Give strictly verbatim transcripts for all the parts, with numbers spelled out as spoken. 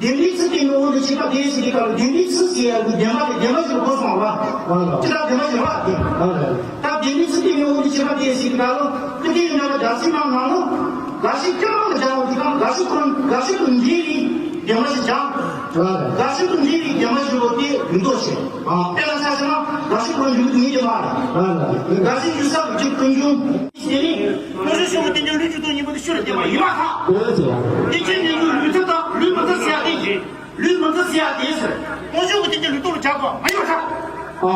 བདེན་པའི་ཚུལ་བསྟན་ནས་དབང་དུ་བྱས་པ་དེ་ཟེར་གྱི་སྐབས་ལ། བདེན་པའི་ཚུལ་ཟེར་ཡག་གི་བདེན་པ་དེ་བདེན་པ་ཞིག་གོ་སོང་བ། ཅི་ལྟར་བདེན་པ་ཞིག་རེད་བ། དེ་ད་བདེན་པའི་ཚུལ་བསྟན་ནས་དབང་དུ་བྱས་པ་དེ་ཟེར་གྱི་སྐབས་ལ། ཀུན་མཁྱེན་རྣམ་པ་བརྒྱ་ཚིག་མ་ནང་ལོ། དགག་བྱའི་སྐྱོན་མང་དུ་སྦྱར་བ་དེ་དང་། དགག་བྱའི་སྐོར་དགག་བྱའི་སྐོར་འདྲེས་པའི་བདེན་པ་ཞིག་སྦྱར། དགག་བྱའི་སྐོར་འདྲེས་པའི་བདེན་པ་ཞིག་ཡོད་དེ་ལུགས་ལྡོག་བྱེད། དཔེར་ན་ཆ་བཞག་ན་དགག་བྱའི་སྐོར་འཇུག་ནི་དེ་མ་རེད། དགག་བྱའི་འཇུག་ས་ཀྱི་ཀུན་འབྱུང་། དེ་ནི་རྣམ་གཞག་ཆོས་ཀྱི་རྟེན་འབྲེལ་ལུགས་ཀྱི་སྟོང་གཉིས་པོ་དེ་ཤུགས་ལ་བསྟན་པ་ཡིན་པར་ཐལ། དེ་ཕྱིར་རྣམ་གཞག་ལུགས་མཐུན་དང་ལུགས་མི་མཐུན་ཟེར་ཡག་དེ་ཡིན། ལུགས་མི་མཐུན་ཟེར་ཡག་དེ་ཟེར། རྣམ་གཞག་གི་རྟེན་འབྲེལ་ལུགས་ལྡོག་ལ་སྦྱར་དགོས་མ་ཡིན་པར་ཐལ། ཨ།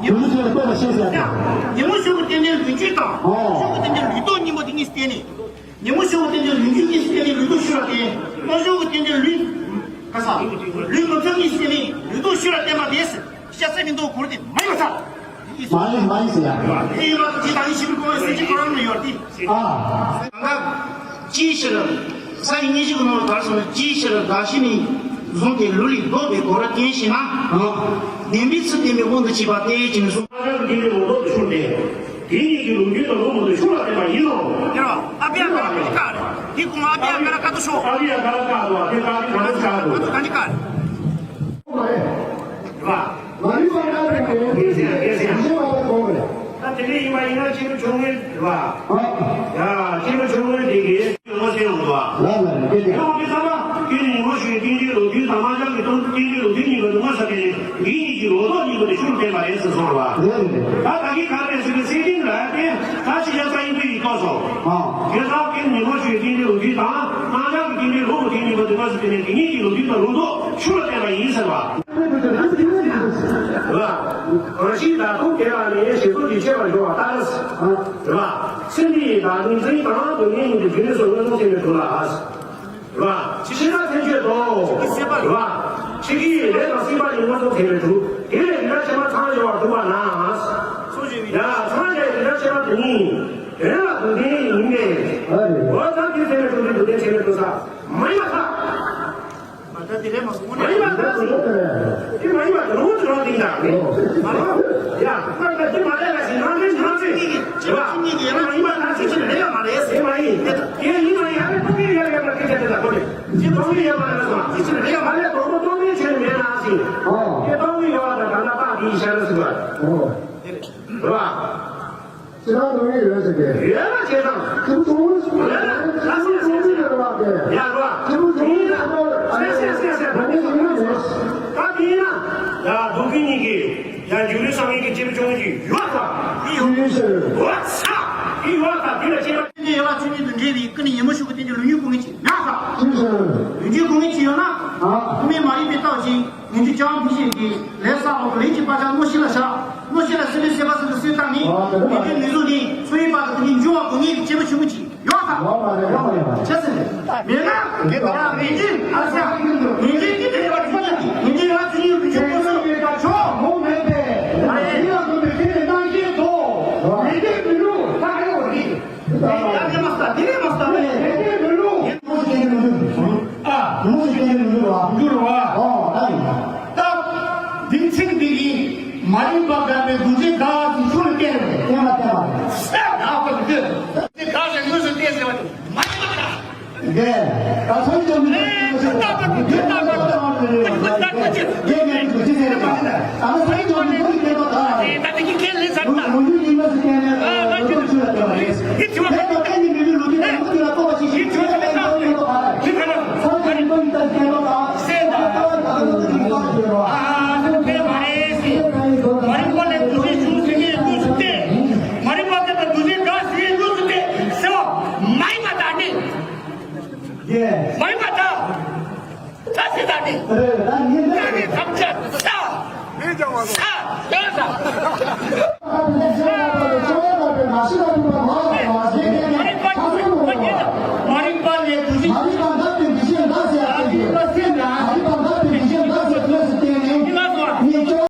ཉོན་མོངས་ཆོས་ལ་ལྟོས་པ་ཤེས་ཟེར་ཡག་ཡ། ཉོན་མོངས་ཆོས་ཀྱི་རྟེན་འབྲེལ་ལུགས་མཐུན་དང་། ཨོ། རྣམ་གཞག་གི་རྟེན་འབྲེལ་ལུགས་ལྡོག་གཉིས་པོ་དེ་གཉིས་བསྟན་ནས། ཉོན་མོངས་ཆོས་ཀྱི་རྟེན་འབྲེལ་ལུགས་མཐུན་གཉིས་བསྟན་ནས་ལུགས་ལྡོག་ཤུགས་ལ་བསྟན། རྣམ་གཞག་གི་རྟེན་འབྲེལ་ལུགས། ག་ས། ལུགས་མི་མཐུན་གཉིས་བསྟན་ནས་ལུགས་ལྡོག་ཤུགས་ལ་བསྟན་པ་དེ་ཟེར། སྐྱ་སེར་གཉིས་ལྡོག་གོ་ར་དེ་མ་ཡིན་པར་ཐལ། མ་ཡིན། མ་ཡིན་ཟེར་ཡག་དེ་ཡིན་པ་དེ་ད་ནི་ཞིབ་པའི་སྐོར་ལ་སེམས་ཅན་གོ་ར་ནི་ཡོད་དེ། ཨ། གང་ལྟར། ཅིའི་ཕྱིར། ས་ཡི་གནས་གཞི་གི་ནང་ལ་ག་རེ་གསུངས་ན། ཅིའི་ཕྱིར་དགག་བྱའི་ནས་བཟུང་སྟེ་ལུགས་ལས་ལྡོག་པའི་གོ་ར་བསྟན་ཞེ་ན། ཨ། བདེན་པའི་ཚུལ་བསྟན་པའི་དབང་དུ་བྱས་པ་སྟེ་ཅེས་ནས་གསུངས། རྣམ་གཞག་གི་རྟེན་འབྲེལ་ལུགས་ལྡོག་ཏུ་ཤུགས་ལ་བསྟན། དེ་གཉིས་ཀྱི་ལུགས་མཐུན་དང་ལུགས་མི་མཐུན་ཤུགས་ལ་བསྟན་པ་ཡིན་ནོ། ཡ། ཨ་བི་ཡ་ག་ར་ཀ་རེད། དེ་ཀུན་ཨ་བི་ཡ་ག་ར་ཀ་ཏུ་ཤོ། ཨ་བི་ཡ་ག་ར་ཀ་ཏུ་བ། དེ་ཀ་རི་ག་ར་ཀ་ཏུ་བ། ཀ་ཏུ་ཀ་ཏུ་ཀ་རེད། མ་རེད། མ་རིག་པ་ལྟར་དུ་དེ་ཡིན་ཞེས་པ་ལ་གོང་རེད། ད་དེ་འདྲ་ཡིན་པ་ཡིན་ན་ཕྱི་རོལ་ཕྱོགས་ངོས་རེད་བ། ཡ། ཕྱི་རོལ་ཕྱོགས་ངོས་དེ་གིས་ངོ་ཤེས་འོང་བ། ལ་ལ་རེད། དེ་ཡང་དེ་ཚང་མ་ཀུན་ནས་ཉོན་མོངས་ཆོས་ཀྱི་རྟེན་འབྲེལ་ལུགས་མཐུན་དང་། རྣམ་གཞག་གི་སྟོང་གི་རྟེན་འབྲེལ་ལུགས་མཐུན་གཉིས་ཀྱི་ལུགས་ལ་ཟེར་ཏེ། འདི་གཉིས་ཀྱི་ལུགས་ལྡོག་གཉིས་པོ་དེ་ཤུགས་བསྟན་པ་རེད་ཟེར་གསུངས་པ། ད་ད་གིན་ག་རེ་ཟེར་གི་སེ་ཏིང་ལ་དེ་ད་ཕྱི་ཤ་ཚ་ཡིན་པའི་ཡིག་ཐོག་སོང་། དེ་ཚང་ཀུན་ནས་ཉོན་མོངས་ཆོས་ཀྱི་རྟེན་འབྲེལ་ལུགས་མཐུན་དང་། རྣམ་གཞག་གི་རྟེན་འབྲེལ་ལུགས་མི་མཐུན་གཉིས་པོ་དེ་ལ་ཟེར་ཏེ། འདི་གཉིས་ཀྱི་ལུགས་མཐུན་དང་ལུགས་ལྡོག་ཤུགས་ལ་བསྟན་པ་ཡིན་ཟེར་བ། རེད་བ། གང་ཞིག་བདག་ཐོབ་དེ་ལ་ནི་ཞེས་སོགས་ཀྱི་ཤེས་པར་སྦྱོར་བ་ལྟར། རེད་བ། སེམས་ཉིད་བདག་ཉིད་འཛིན་དང་དོན་གཉིས་ཀྱི་རྒྱུ་ནི་སོགས་མངོན་སུམ་ཚད་མས་གྲུབ་ལ། རེད་བ། ཕྱི་ཤེས་རབ་ཐེག་ཆོས་དང་། རེད་བ། ཕྱི་ཤེས་ལས་དང་སྲིད་པ་ཉིད་མངོན་སུམ་ཚད་མས་གྲུབ། དེ་ལས་རིགས་སྣ་ཕྱེ་མ་ཚང་སྦྱོར་བར་གྲུབ་པ་ན། ཡ། ཚང་ལས་རིགས་སྣ་ཕྱེ་མ་དེ་ཉིད། དོན་ལ་སྡུག་བདེན་ཡིན་པས། འོ་ཙམ་གྱིས་ཚད་མས་གྲུབ་པའི་སྡུག་བདེན་ཚད་མས་གྲུབ་ས། མ་ཡིན་པར་ཐལ། མ་ད་དེ་རེད་མ་སོང་། མ་ཡིན་པར་ཐལ་ཟེར། དེ་མ་ཡིན་པར་ཐལ་ལུགས་ཀྱི་རང་སྟེང་དང་། ཡ། སྔར་ལྟར་དེ་མ་རེད་ལ་ཞེས་ནང་འདྲེན་ནང་འདྲེན་གཉིས་ཀྱི་བྱེད་པ་གཅིག་གཉིས་ཀྱི་ཡང་མ་ཡིན་པར་ཐལ་ཟེར་གྱི་རེད་ཡང་མ་རེད་ཟེར་མ་ཡིན། དེ་ཡིན་མ་ཡིན་ཨ་རེ་སྟོང་ཉིད་ཡང་ཡང་མ་སྐད་ཆ་དེ་ལ་གོ་རེད། དེ་སྟོང་ཉིད་ཡང་མ་རེད་ཟེར་མ་ཟེར་གྱི་རེད་ཡང་མ་རེད། དོགས་པ་སྟོང་ཉིད་ཆོས་མེད་ན་ཟེར། དེ་སྟོང་ཉིད་ཡོད་པ་དང་གང་ལྟར་རྟགས་དེའི་ཤ་ར་ཟེར་བ། རེད་བ། ཕྱི་ནང་སྟོང་ཉིད་ཡོད་ཟེར་གི། ཡོད་ལ་བྱེད་དང་། ཁྱེད་ཚོ་ཚོགས་མི་ཡོད་ལ་ཁྱེད་ཚོ་ཚོགས་མི་ཡོད་ལ་དེ། ཡ་རོ། ཁྱེད་ཚོ་ཚོགས་མི་ཡོད་ལ་ད་དེ་ཡིན་ན། ཡ་སྡུག་གི་ཉིད་ཀྱི་ཡ་འཇུག་ཡུལ་བསམ་ཡུལ་གྱི་སྐྱེས་བུ་ཆུང་ངུ་ཅིག་ཡོད་ད། ཡོད་ཟེར། ཡོད་ད། དེ་ཡོད་ད། དེ་ལ་བྱེད་པ། དེ་ཡོད་ལ་ཆོས་ཉིད་དུ་འདྲེས་པའི་ཀུན་ནས་ཉོན་མོངས་ཤུགས་ཀྱི་རྟེན་གྱི་ལུགས་ཉིད་སྒོ་ངེས་ཅིག་ཡོད་ད། ལུགས་ཉིད་སྒོ་ངེས་ཅིག་ཡོད་ན། ཐོག་མའི་མ་རིག་པའི་རྟགས་ཀྱིས། ངེས་འབྱུང་རྐྱང་འཕེན་བྱེད་ཀྱི་ལས་བསགས་པ་ལས་ཀྱི་བག་ཆགས་རྣོ་ཤས་ལ་བཞག་རྣོ་ཤས་ལ་སྲེད་པས་སྲེད་པ་ཟེར་དུ་སྲེད་བཏང་ནས། ངེས་འབྱུང་ནུས་ཟུངས་དེ་ཚོགས་དབྱིབས་པ་དང་དེ་ནས་འབྱུང་བ་སྒོ་ངེས་ཀྱི་སྐྱེས་བུ་ཆུང་ངུ་ཅིག་ཡོད་དམ། ཡོད་མ་རེད། ཡོད་མ་རེད། བྱས་ཟིན་རེད། མེད་ན། ཡང་ངེས་འབྱུང་ཨ་ཙི། ངེས་འབྱུང་གཉིས་ལས་ཡོད་པ་ཅི་ཡིན་ངེས་འབྱུང་ཡང་ཅི་ཡིན་པའི་ཆོས་པོ་ཚོ་ཡོད་པ་ཆོག་མོ་མེད་པས། ཨ་ཡེ། ཡིད་ལ་འཛིན་པའི་དེ་ནི་སྣང་ཤས་སོ། ངེས་འབྱུང་མི་འགྲུབ་ད་ཨེ་འོ་རེད། ད་དེ་མ་ཟད་དེ་རེད་མ་ཟད་ངེས་འབྱུང་མི་འགྲུབ། ཨ། མུ་གེ་སྐྱེ་ནས་མི་འགྱུར་བ། འགྱུར་བ། ཨོ་ད་ཡིན། ད། བདེན་ཚིག་འདི་ཡིས་མ་རིག་པ་འགགས་པའི་སྡུག་བསྔལ་འགག་ཟིན་ཚུལ་བསྟན་རེད། བསྟན་པ་བསྟན་པ་རེད། ས་ཡ་ལག་པ་འདི། འདི་འགག་ཟིན་དངོས་སུ་བསྟན་ཟེར་བ་དེ་མ་རིག་པ་འགག་འདི་ད་ཚོད་ཀྱང་མི་འདུག་ཅེས་ཟེར་བ་དང་། འདི་ད་ཚོད་ཀྱང་མི་འདུག་ཅེས་ཟེར་བ་དང་། ད་ཚོད་ཀྱང་མི་འདུག་ཅེས་ཟེར་བ་དང་། ད་འདི་གི་ཁས་ལེན་ཚར་ད། ལོ་རྒྱུས་ཡིན་ན་ཟེར་མཁན་ནི་ལོ་རྒྱུས་ཆོས་ལ་བསྟན་པ་རེད། འདི་དྲི་བ་དེ་ལ་བརྟེན་ནས་མི་ལུས་ལོ་རྒྱུས་དང་མུ་གེ་ལ་རྟོག་པ་ཅིག་ཞིག་ཆོས་ལ་བརྟེན་ནས་རྟོག་པ་རེད། ཚང་མ་རིག་པ་ཡིན་ད་ཟེར་མཁན་ལ་བརྟེན་ནས་རྟོག་པ་རེད། ཨ་ནི་དེ་མ་རེད་ཟེར། མ་རིག་པ་ལས་སྡུག་བསྔལ་བྱུང་ཟེར་མཁན་ལུགས་སུ་བསྟན། མ་རིག་པ་ལས་སྡུག་བསྔལ་འགག་ཟེར་མཁན་ལུགས་སུ་བསྟན་ཟེར་བ་མ་ཡིན་པ་དང་ནི། མ་ཡིན་པ་དང་། ད་ཟེར་ད་ནི། ད་ནི་ཐམས་ཅད་ས། ས། ཡོད་ས།